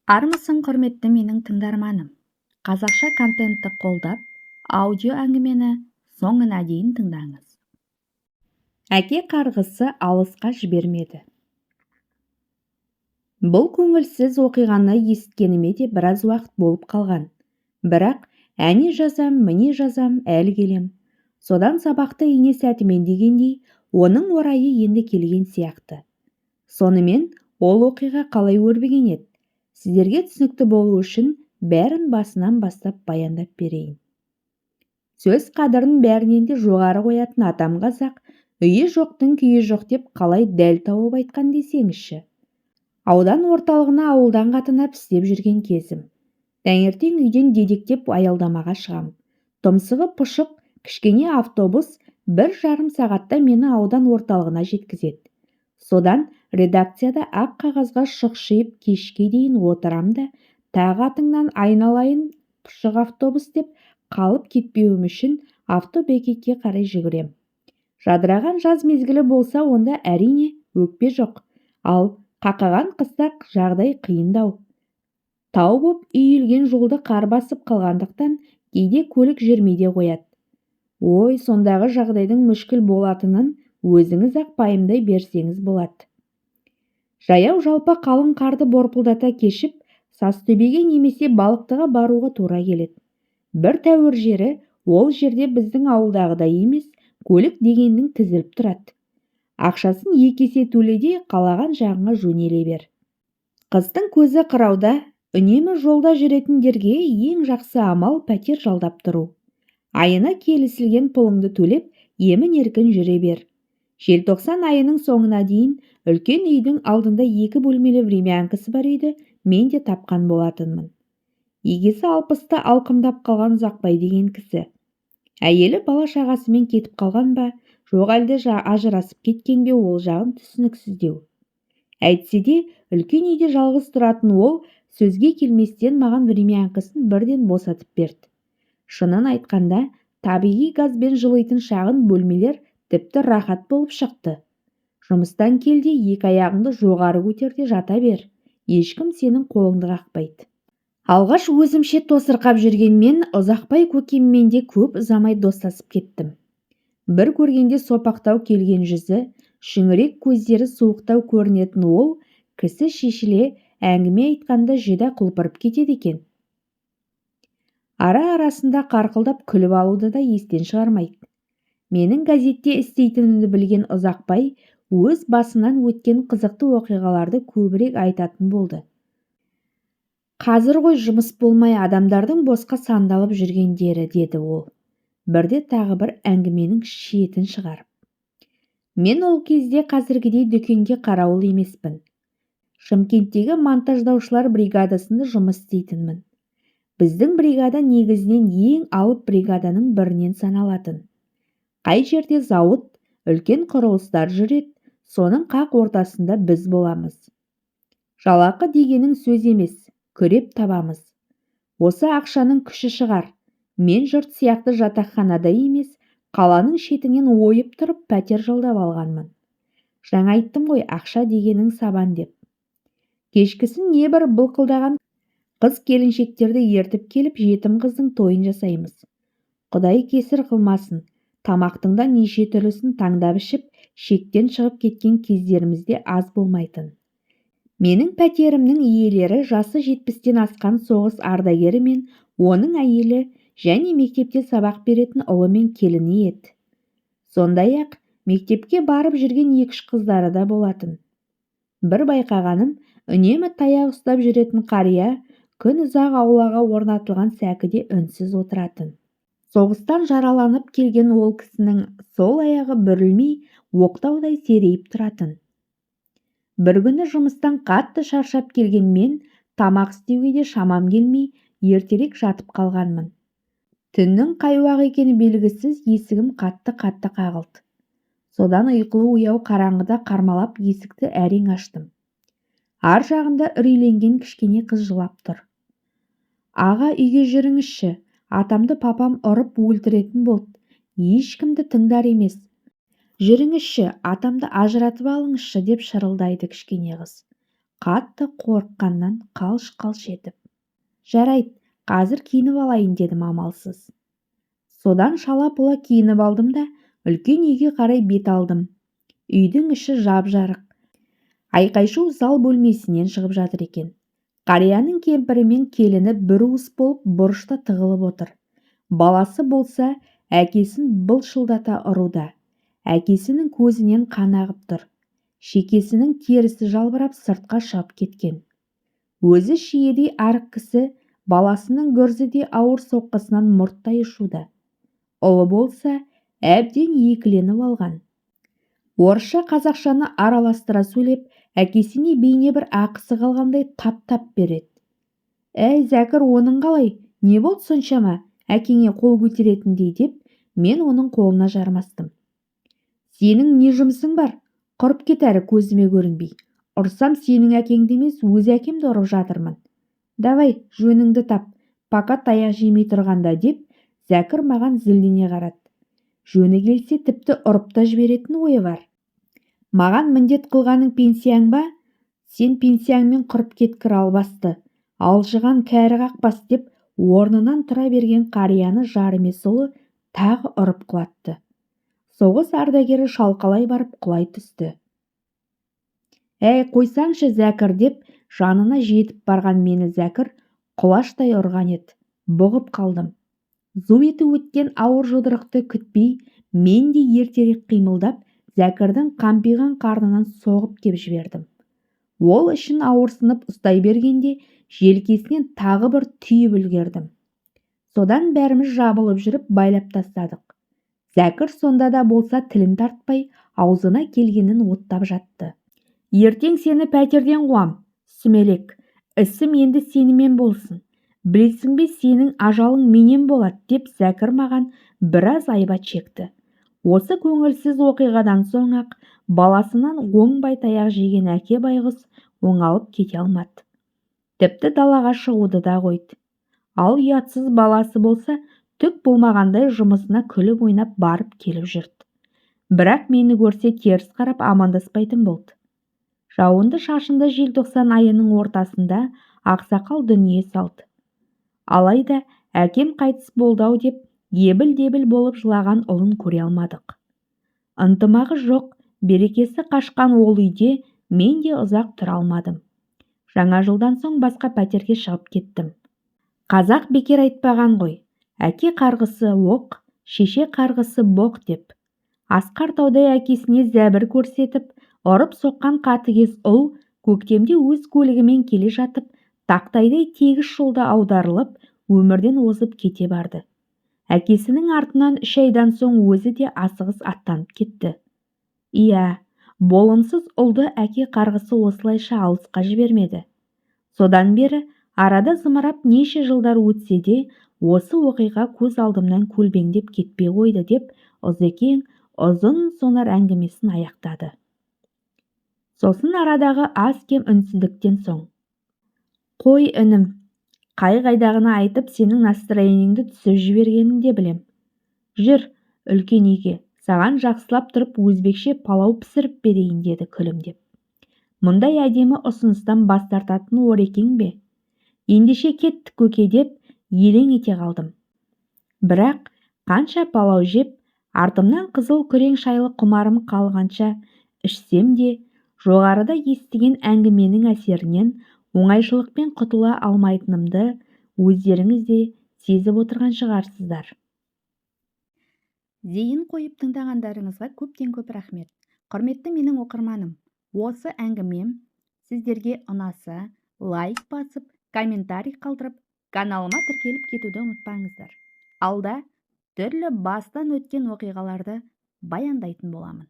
Армысың, құрметті менің тыңдарманым! Қазақша контентті қолдап, аудио әңгімені соңына дейін тыңдаңыз. Әке қарғысы алысқа жібермеді. Бұл көңілсіз оқиғаны есіткеніме де біраз уақыт болып қалған. Бірақ әне жазам, міне жазам, әлі келем. Содан сабақты ине сәтімен дегендей, оның орайы енді келген сияқты. Сонымен, ол оқиға қалай өрбіген еді? Сіздерге түсінікті болу үшін бәрін басынан бастап баяндап берейін. Сөз қадірін бәрінен де жоғары қоятын атам қазақ «Үйі жоқтың күйі жоқ» деп қалай дәл тауып айтқан десеңізші. Аудан орталығына ауылдан қатынап істеп жүрген кезім. Таңертең үйден дедектеп аялдамаға шығам. Тұмсығы пұшық кішкене автобус 1,5 сағатта мені аудан орталығына жеткізеді. Содан редакцияда ақ қағазға шұқшиып кешке дейін отырам да, тағы атыңнан айналайын пұшық автобус деп қалып кетпеуім үшін автобекетке қарай жүгірем. Жадыраған жаз мезгілі болса, онда, әрине, өкпе жоқ. Ал қақаған қыста жағдай қиындау. Тау боп үйілген жолды қар басып қалғандықтан, кейде көлік жүрмей де қояды. Ой, сондағы жағдайдың мүшкіл болатынын өзіңіз-ақ пайымдай берсеңіз болады. Жаяу-жалпы қалың қарды борпылдата кешіп, Сазтөбеге немесе Балықтыға баруға тура келеді. Бір тәуір жері, ол жерде біздің ауылдағыдай емес, көлік дегеннің тізіліп тұрады. Ақшасын екі есе төле де, қалаған жағыңа жөнеле бер. Қыстың көзі қырауда үнемі жолда жүретіндерге ең жақсы амал — пәтер жалдап тұру. Айына келісілген пұлыңды төлеп, емін-еркін жүре бер. Желтоқсан айының соңына дейін үлкен үйдің алдында екі бөлмелі времянкасы бар үйді мен де тапқан болатынмын. Егесі 60-ты алқымдап қалған Ұзақбай деген кісі. Әйелі бала-шағасымен кетіп қалған ба, жоқ әлде ажырасып кеткен бе, ол жағын түсініксіздеу. Әйтсе де, үлкен үйде жалғыз тұратын ол сөзге келместен маған времянкасын бірден босатып берді. Шынын айтқанда, табиғи газбен жылитын шағын бөлмелер тіпті рахат болып шықты. Жұмыстан кел де, екі аяғыңды жоғары көтер де жата бер. Ешкім сенің қолыңды қақпайды. Алғаш өзімше тосырқап жүрген мен Ұзақбай көкеммен де көп ұзамай достасып кеттім. Бір көргенде сопақтау келген жүзі, шүңірек көздері суықтау көрінетін ол кісі шешіле әңгіме айтқанда жүдә құлпырып кетеді екен. Ара-арасында қарқылдап күліп алуды да естен шығармайды. Менің газетте істейтінімді білген Ұзақбай өз басынан өткен қызықты оқиғаларды көбірек айтатын болды. «Қазір ғой жұмыс болмай адамдардың босқа сандалып жүргендері», — деді ол бірде тағы бір әңгіменің шетін шығарып. Мен ол кезде қазіргідей дүкенге қарауыл емеспін. Шымкенттегі монтаждаушылар бригадасында жұмыс істейтінмін. Біздің бригада негізінен ең алып бригаданың бірінен саналатын. Қай жерде зауыт, үлкен құрылыстар жүреді, соның қақ ортасында біз боламыз. Жалақы дегенің сөз емес, күреп табамыз. Осы ақшаның күші шығар, мен жұрт сияқты жатақханада емес, қаланың шетінен ойып тұрып пәтер жалдап алғанмын. Жаңа айттым ғой, ақша дегенің сабан деп. Кешкісін небір былқылдаған қыз-келіншектерді ертіп келіп, жетім қыздың тойын жасаймыз. Құдай кесір қылмасын, тамақтың да неше түрлісін таңдап ішіп, шектен шығып кеткен кездеріміз де аз болмайтын. Менің пәтерімнің иелері жасы 70-тен асқан соғыс ардагері мен оның әйелі және мектепте сабақ беретін ұлы мен келіні еді. Сондай-ақ мектепке барып жүрген екі-үш қыздары да болатын. Бір байқағаным, үнемі таяқ ұстап жүретін қария күн ұзақ аулаға орнатылған сәкіде үнсіз отыратын. Соғыстан жараланып келген ол кісінің сол аяғы бүрілмей, оқтаудай серейіп тұратын. Бір күні жұмыстан қатты шаршап келген мен тамақ істеуге де шамам келмей, ертерек жатып қалғанмын. Түннің қай уақыт екені белгісіз, есігім қатты-қатты қағылды. Содан ұйқылы-ояу қараңғыда қармалап есікті әрең аштым. Ар жағында үрейленген кішкене қыз жылап тұр. «Аға, үйге жүріңізші, атамды папам ұрып өлтіретін болды. Ешкімді тыңдар емес. «Жүріңізші, атамды ажыратып алыңызшы», – деп шырылдайды кішкене қыз, қатты қорыққаннан қалш-қалш етіп. «Жарайды, қазір киініп алайын», – дедім амалсыз. Содан шала-пұла киініп алдым да, үлкен үйге қарай бет алдым. Үйдің іші жап-жарық. Айқай-шу зал бөлмесінен шығып жатыр екен. Қарияның кемпірі мен келіні бір уыс болып бұрышта тығылып отыр. Баласы болса, әкесін былшылдата ұруда. Әкесінің көзінен қан ағып тұр. Шекесінің терісі жалбырап сыртқа шығып кеткен. Өзі шиедей арық кісі баласының гүрзідей ауыр соққысынан мұрттай ұшуда. Ұлы болса, әбден екіленіп алған. Орысша, қазақшаны араластыра сөйлеп, әкесіне бейне бір ақысы қалғандай тап-тап береді. «Әй, Зәкір, оның қалай? Не болды соншама әкеңе қол көтеретіндей?» – деп, мен оның қолына жармастым. «Сенің не жұмысың бар? Құрып кет әрі, көзіме көрінбей. Ұрсам, сенің әкеңді емес, өз әкемді ұрып жатырмын. Давай, жөніңді тап, пока таяқ жемей тұрғанда», – деп, Зәкір маған зілдене қарады. Жөні келсе, тіпті ұрып та жіберетін ойы бар. «Маған міндет қылғаның пенсияң ба? Сен пенсияңмен құрып кеткір, албасты, алжыған кәрі қақбас», – деп, орнынан тұра берген қарияны жары емес ұлы тағы ұрып құлатты. Соғыс ардагері шалқалай барып құлай түсті. «Әй, қойсаңшы, Зәкір!» – деп, жанына жетіп барған мені Зәкір құлаштай ұрған еді, бұғып қалдым. Зу етіп өткен ауыр жұдырықты күтпей, мен де ертерек қимылдап, Зәкірдің қампиған қарнынан соғып кеп жібердім. Ол ішін ауырсынып ұстай бергенде, желкесінен тағы бір түйіп үлгердім. Содан бәріміз жабылып жүріп байлап тастадық. Зәкір сонда да болса тілін тартпай, аузына келгенін оттап жатты. «Ертең сені пәтерден қуам, сүмелек. Ісім енді сенімен болсын. Білесің бе, сенің ажалың менен болады», – деп, Зәкір маған біраз айбат шекті. Осы көңілсіз оқиғадан соң-ақ баласынан оңбай таяқ жеген әке байғұс оңалып кете алмады. Тіпті далаға шығуды да қойды. Ал ұятсыз баласы болса, түк болмағандай жұмысына күліп ойнап барып келіп жүрді. Бірақ мені көрсе, теріс қарап амандаспайтын болды. Жауынды шашынды желтоқсан айының ортасында ақсақал дүние салды. Алайда әкем қайтыс болды-ау деп ебіл-дебіл болып жылаған ұлын көре алмадық. Ынтымағы жоқ, берекесі қашқан ол үйде мен де ұзақ тұра алмадым. Жаңа жылдан соң басқа пәтерге шығып кеттім. Қазақ бекер айтпаған ғой, әке қарғысы оқ, шеше қарғысы боқ деп. Асқар таудай әкесіне зәбір көрсетіп, ұрып соққан қатыгез ұл көктемде өз көлігімен келе жатып, тақтайдай тегіс жолда аударылып, өмірден озып кете барды. Әкесінің артынан 3 айдан соң өзі де асығыс аттанып кетті. Иә, болымсыз ұлды әке қарғысы осылайша алысқа жібермеді. Содан бері арада зымырап неше жылдар өтсе де, осы оқиға көз алдымнан көлбеңдеп кетпей қойды, деп, Ұзекең ұзын сонар әңгімесін аяқтады. Сосын арадағы аз-кем үнсіздіктен соң: «Қой, інім, қай-қайдағыны айтып, сенің настроениеңді түсіріп жібергенін де білем. Жүр үлкен үйге, саған жақсылап тұрып өзбекше палау пісіріп берейін», – деді күлімдеп. Мұндай әдемі ұсыныстан бас тартатын Орекең бе? «Ендеше кеттік, көке», – деп елең ете қалдым. Бірақ қанша палау жеп, артымнан қызыл күрең шайлы құмарым қалғанша ішсем де, жоғарыда естіген әңгіменің әсерінен оңайшылықпен құтыла алмайтынымды өздеріңіз де сезіп отырған шығарсыздар. Зейін қойып тыңдағандарыңызға көптен көп рахмет. Құрметті менің оқырманым, осы әңгімем сіздерге ұнаса, лайк басып, комментарий қалдырып, каналыма тіркеліп кетуді ұмытпаңыздар. Алда түрлі бастан өткен оқиғаларды баяндайтын боламын.